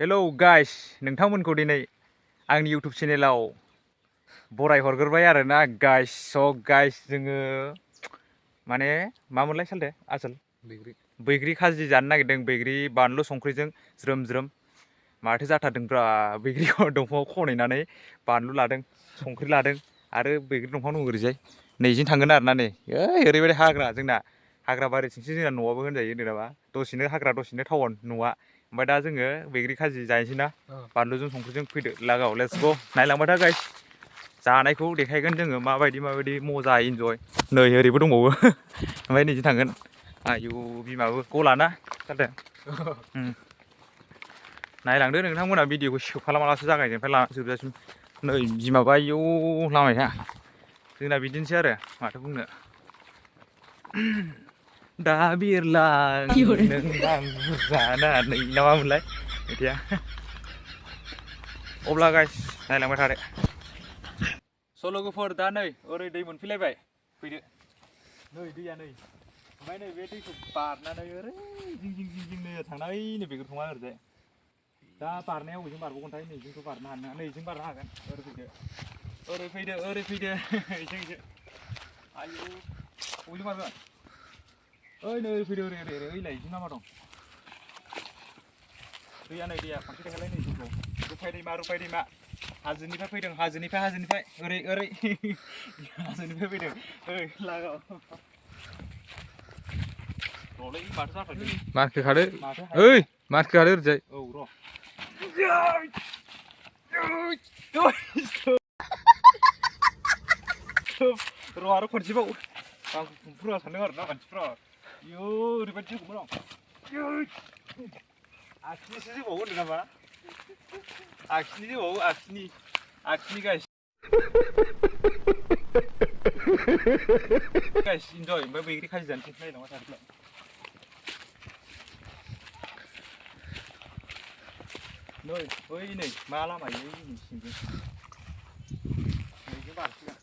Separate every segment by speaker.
Speaker 1: Hello guys नोंथांमोनखौ दिनै आंनि YouTube चेनेलाव बराय हरग्रोबाय आरोना गाइस गाइस जोङो माने मामोनलाय सालथे आसोल बैग्रि खाजि जानो नागिरदों बैग्रि बानलु संख्रिजों ज्रोम ज्रोम माथो जाथारदोंब्रा बैग्रि दंफाङाव खनहैनानै बानलु लादों संख्रि लादों आरो बैग्रि दंफां दं ओरैजाय नैजों थांगोन आरोना नै ओरैबायदि हाग्रा जोंना हाग्रा बारिथिंसो जोंना न'आबो होनजायो जेनेबा दसेनो हाग्रा दसेनो टाउन न'आ ओमफ्राय दा जोङो बैग्रि खाजि जाहैसै ना बानलुजों संख्रिजों फैदो लागाव लेट्स ग नायलांबाय था गाइस जानायखौ देखायगोन जोङो माबायदि मजा इन्जय नै ओरैबो दंबावो ओमफ्राय नैजों थांगोन आयु बिमाबो गलाना जादों नायलांदो नोंथांमोना भिडिअखौ स्किप खालामालासे जागायनायनिफ्राय लानानै जोबजासिम नै बिमाबा आयौ लामाया जोंना बिदिनोसै आरो माथो बुंनो दा बिरलां नों आं बुरजानानै ना मामोनलाय मेथाइया अब्ला गाइस नायलांबाय थादो स' लोगोफोर दा नै ओरै दै मोनफैलायबाय फैदो नै दैया नै ओमफ्राय नै बे दैखौ बारनानै ओरै जिं जिं जिं जिं नै थांनानै नै बैग्रि दंफाङा ओरैजाय दा बारनायाव बबेजों बारबावगोनथाय नैजोंथ' बारनो हानो नङा नैजों बारनो हागोन ओरै फैदो ओइजोंसो आयु बबेजों बारगोन ओइ नै ओरै फैदो ओरै ओइलाय मा दं दैया नै दैया खनसे देखायलाय नै जोंखौ रुफाय दैमा हाजोनिफ्राय फैदों हाजोनिफ्राय ओरै हाजोनिफ्राय फैदों ओइ लागाव र'लै माथो जाथारदों
Speaker 2: मारखो खादो ओइ मारखो खादो ओरैजाय
Speaker 1: औ र' आरो खनसेबाव आं फुरा सानदों आरोना मानसिफ्रा इयो ओरैबायदि जोगौमोन आं आखिनिसो जोबावो होनदों नामा आखिनि जोबावो आखिनि गाइस इन्जय ओमफ्राय बैग्रि खाजि जानोसै नायलांबाय थादोलाय नै बै नै मा लामा इयो सिंजों नैजों बारसिगोन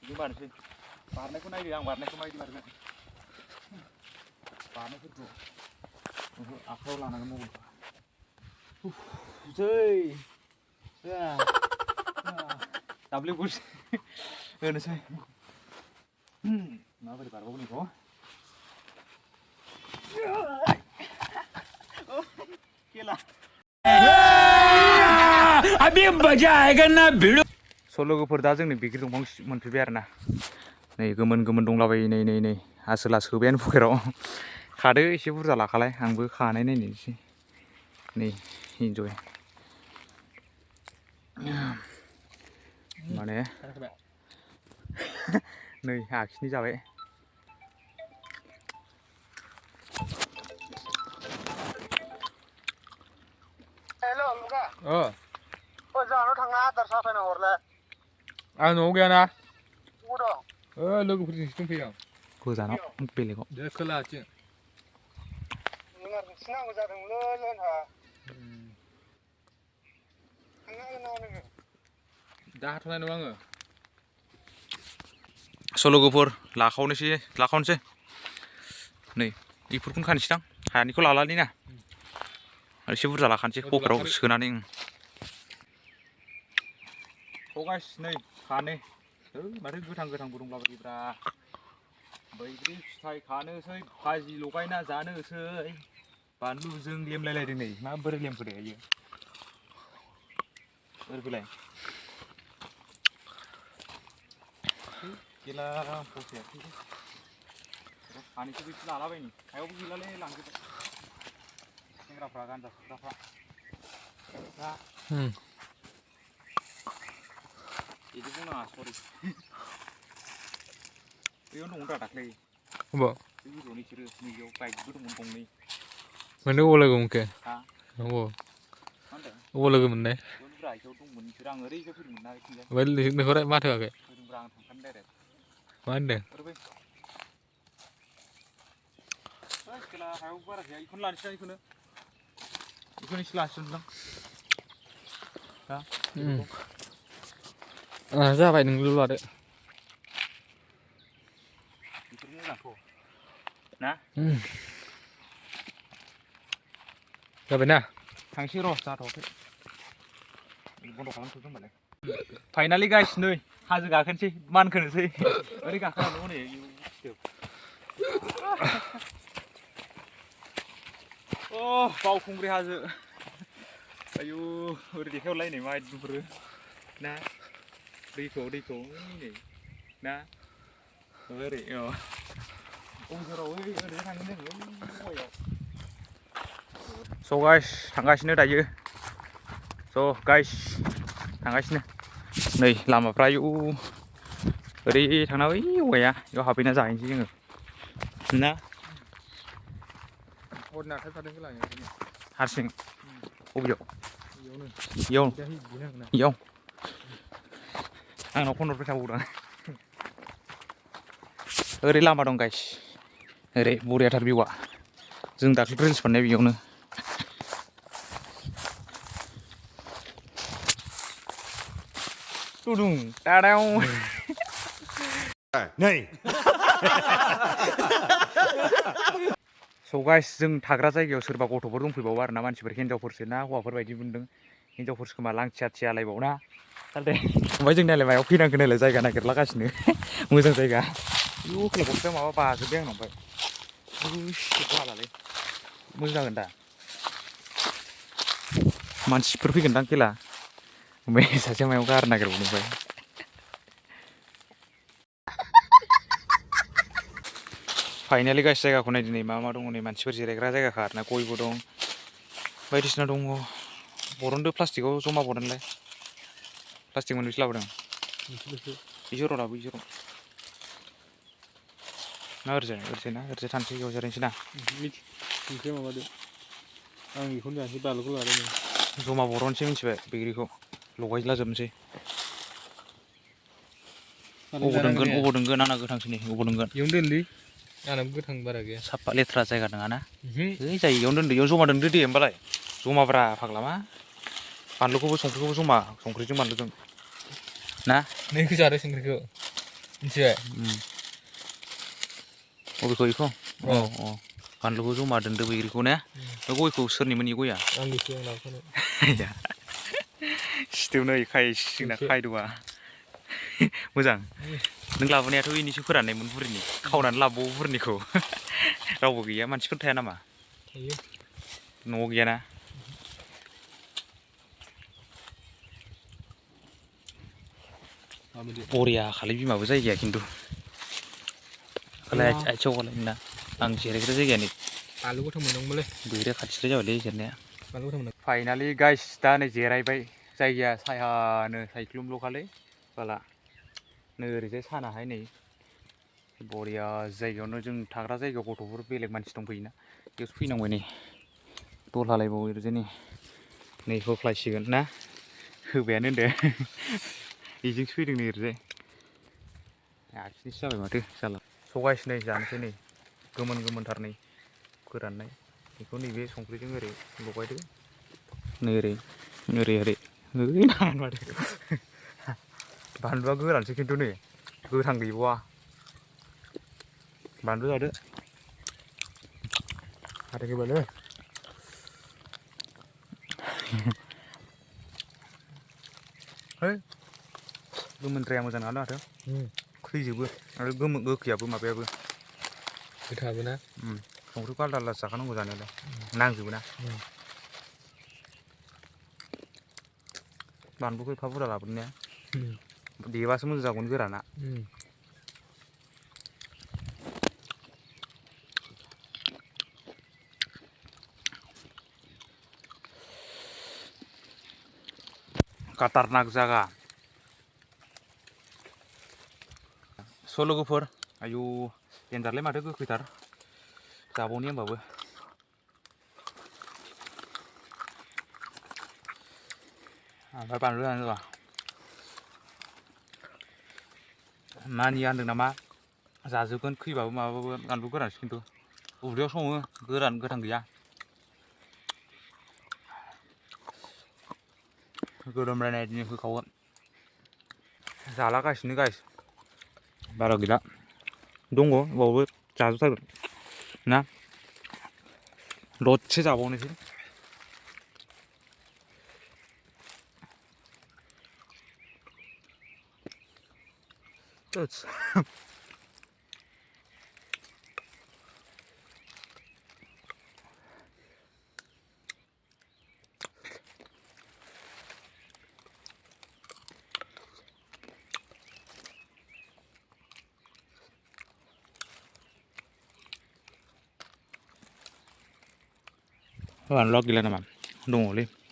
Speaker 1: बेजों बारनोसै बारनायखौ नायदो आं बारनायखौ माबायदि बारगोन बारनायफोरखौ आखायाव लानांगोन मबाइलखौ जै दाब्लिउ गुस होनोसै माबोरै बारबावगोन बेखौ खेला अभी मजा आएगा ना भिड़ो स' लोगोफोर दा जोंनि बैग्रि दंफां मोनफैबाय आरो ना नै गोमोन दंलाबायो नै आसोला सोबायानो पकेराव खादो एसे बुरजा लाखालाय आंबो खानाय नायनोसै नै इन्जय माने नै आखिनि जाबाय हेल' लुगा जानो थाङा आदार साफायना हरलाय
Speaker 2: आं न'आव गैयाना
Speaker 1: बबाव दं
Speaker 2: लोगोफोरजोंसो दंफैयो आं
Speaker 1: गोजानाव बेलेगाव
Speaker 2: बे खोलाथिं
Speaker 1: इमारजेन्सि नांगौ जादोंलै जोंहा थांनो हागोन नामा नोङो
Speaker 2: दा हाथ'नाय नङा आङो
Speaker 1: स' लोगोफोर लाखावनोसै नै बेफोरखौनो खानोसैदां हानिखौ लालालै ना एसे बुरजा लाखानोसै पकेराव सोनानै गाइस नै खानो माथो गोथांबो दंलाबायोब्रा बैग्रि फिथाइ खानोसै भाजि लगायना जानोसै बानलुजों लेमलायलायदों नै माबोरै लेमखो दे इयो ओरै फैलाय गैला फसायासै सानैसो बैसो लालाबायनि हायावबो गैलालै लांजोब्बाय सेंग्राफ्रा गान्जा सुग्राफ्रा दा बिदि बुंनाङा सरि बैयावनो दंमोन दाख्लै
Speaker 2: अबाव
Speaker 1: बे गोजौआवनो बिसोरो नैबेयाव बाइकबो दंमोन गंनै
Speaker 2: मोननो अबाव लोगो मोनखो
Speaker 1: हा
Speaker 2: अबाव
Speaker 1: मा होनदों
Speaker 2: अबाव लोगो मोननाय
Speaker 1: बेयावनो इयाव दंमोन बिसोर आं ओरैजाय फैदोंमोन ना इथिंजाय
Speaker 2: ओमफ्राय नोंखौ माथो होआखै
Speaker 1: फैदोंब्रा आं थांखानो डाइरेक्ट
Speaker 2: मा होनदों
Speaker 1: ओरै फै खेला हायाव बारा गैया बेखौनो लानोसै बेखौनो एसे लासिगोनदां दा
Speaker 2: जाबाय नोंल' लादो
Speaker 1: बेफोर मोजांथ' ना
Speaker 2: जाबायना
Speaker 1: थांसै र' जाथ'वाखै बन्द' खालामथ'दों होनबालाय फाइनालि गाइस नै हाजो गाखोनोसै मानखोनोसै ओरै गाखोनानै हनै बावखुंग्रि हाजो आयु ओरै देखायहरलायनै मा नुहुरो ना दैखौ नै ना ओरै ओरै थांगोन जोङो स' गाइस थांगासिनो दायो स' गाइस थांगासिनो नै लामाफ्रा आयु ओरै थांना बै औवाया बेयाव हाबहैना जाहैनोसै जोङो ना
Speaker 2: हरनि आखाइ थादों लाङो
Speaker 1: हारसिं बबेयाव
Speaker 2: इयाव
Speaker 1: इयाव आंनाव फन हरबाय थाबावदों ओरै लामा दं गाइस ओरै बरियाथार भिउआ जों दाख्लै रिल्स बानायनाय बेयावनो टुडुं टाडाव
Speaker 3: नै
Speaker 1: स' गाइस जों थाग्रा जायगायाव सोरबा गथ'फोर दंफैबावो आरोना मानसिफोर हिन्जावफोरसो ना हौवाफोर बायदि मोनदों हिन्जावफोरसो खोमा लांथिया थिया लायबावना दे ओमफ्राय जोंनियालाय मायाव फैनांगोन नालाय जायगा नागिरलागासिनो मोजां जायगा इउ खोला गस्लायाव माबा बाजोब्बाय आंनाव ओमफ्राय बालालै मोजां जागोन दा मानसिफोर फैगोनदां खेला ओमफ्राय सासे मायाव गारनो नागिरबावदों ओमफ्राय फाइनालि गाइस जायगाखौ नायदो नै मा दङ नै मानसिफोर जिरायग्रा जायगाखा आरोना गयबो दं बायदिसिना दङ बरनदो प्लास्टिकआव जमा बरनलाय प्लास्टिक मोनबेसे लाबोदों इसोर दाबो इसोर ना ओरैजाय ना ओरैजाय थानोसै बेयाव जिरायनोसै ना
Speaker 2: ओंख्रि माबादो आं बेखौनो जानोसै बानलुखौ लादों
Speaker 1: जमा बरनसै मिथिबाय बैग्रिखौ लगायलाजोबनोसै अबाव दोनगोन आंना गोथांसो नै अबाव दोनगोन
Speaker 2: इयावनो दोनलै आंनाबो गोथां बारा गैया
Speaker 1: साफा लेथ्रा जायगा नङाना ओइ जायो इयावनो दोनदो इयाव जमा दोनदो दे होमबालाय जमाब्रा फाग्ला मा बानलुखौबो संख्रिखौबो जमा संख्रिजों बानलुजों ना
Speaker 2: नैखौ जादो संख्रिखौ मिथिबाय
Speaker 1: बबेखौ इखौ अ बानलुखौ जमा दोनदो बैग्रिखौ ने बे गयखौ सोरनिमोन इ गया
Speaker 2: आंनिसो आं लाबोखानाय
Speaker 1: सिथोबनै खायसिगोना खायद'आ मोजां नों लाबोनायाथ' इनिसो फोराननायमोन बुरिनि खावनानै लाबोबावो बुरिनिखौ रावबो गैया मानसिफोर थाया नामा
Speaker 2: थायो
Speaker 1: न'आव गैयाना बरिया खालै बिमाबो जायगाया खिन्थु आथियाव गलाय ना आं जिरायग्रा जायगायानो
Speaker 2: बानलु गोथां मोननांगौमोनलै
Speaker 1: बैग्रिया खाथिद्राय जाबायलै जिरनाया
Speaker 2: बानलु गोथां मोननांगौ
Speaker 1: फाइनालि गाइस दा नै जिरायबाय जायगाया सायानो सायख्लुमल'खालै बाला नै ओरैजाय सानाहाय नै बरिया जायगायावनो जों थाग्रा जायगायाव गथ'फोर बेलेग मानसि दंफैयोना बेयावसो फैनांबाय नै दलहालायबावो ओरैजाय नै होख्लायसिगोन ना होबायानो होनदो बेजोंसो फैदों नै ओरैजाय आखिनिसो जाबाय माथो जाला सगाइस नै जानोसै नै गोमोनथार नै फोराननाय बेखौ नैबे संख्रिजों ओरै लगायदो नै ओरै नाङा माथो बानलुआ गोरानसो खिन्थु नै गोथां गैबावा बानलु जादो
Speaker 2: हाथायखौबानो
Speaker 1: है गोमोनद्राया मोजां नङाना माथो खैजोबो आरो गोखैयाबो माबायाबो
Speaker 2: गोथाङाबो ना
Speaker 1: संख्रिखौ आलदा आलदासो जाखानांगौ जानायालाय नांजोबो ना बानलुखौ एफा बुरजा लाबोदों ने देबासो मोजां जागौमोन गोराना खाटारनाक जागा स' लोगोफोर आयु देन्जारलै माथो गोखैथार जाबावनि होमबाबो ओमफ्राय बानलु जानो रोङा नानिया होनदों नामा जाजोबगोन खैबाबो माबाबाबो बानलु गोरानसो खिन्थु उदैयाव सङो गोरान गोथां गैया गोलोमलायनाय दिनै होखावगोन जालागासिनो गाइस बारा गैला दङ बावबो जाजोबथारगोन ना दसे जाबावनोसै Kawan log gila nama, dong oli.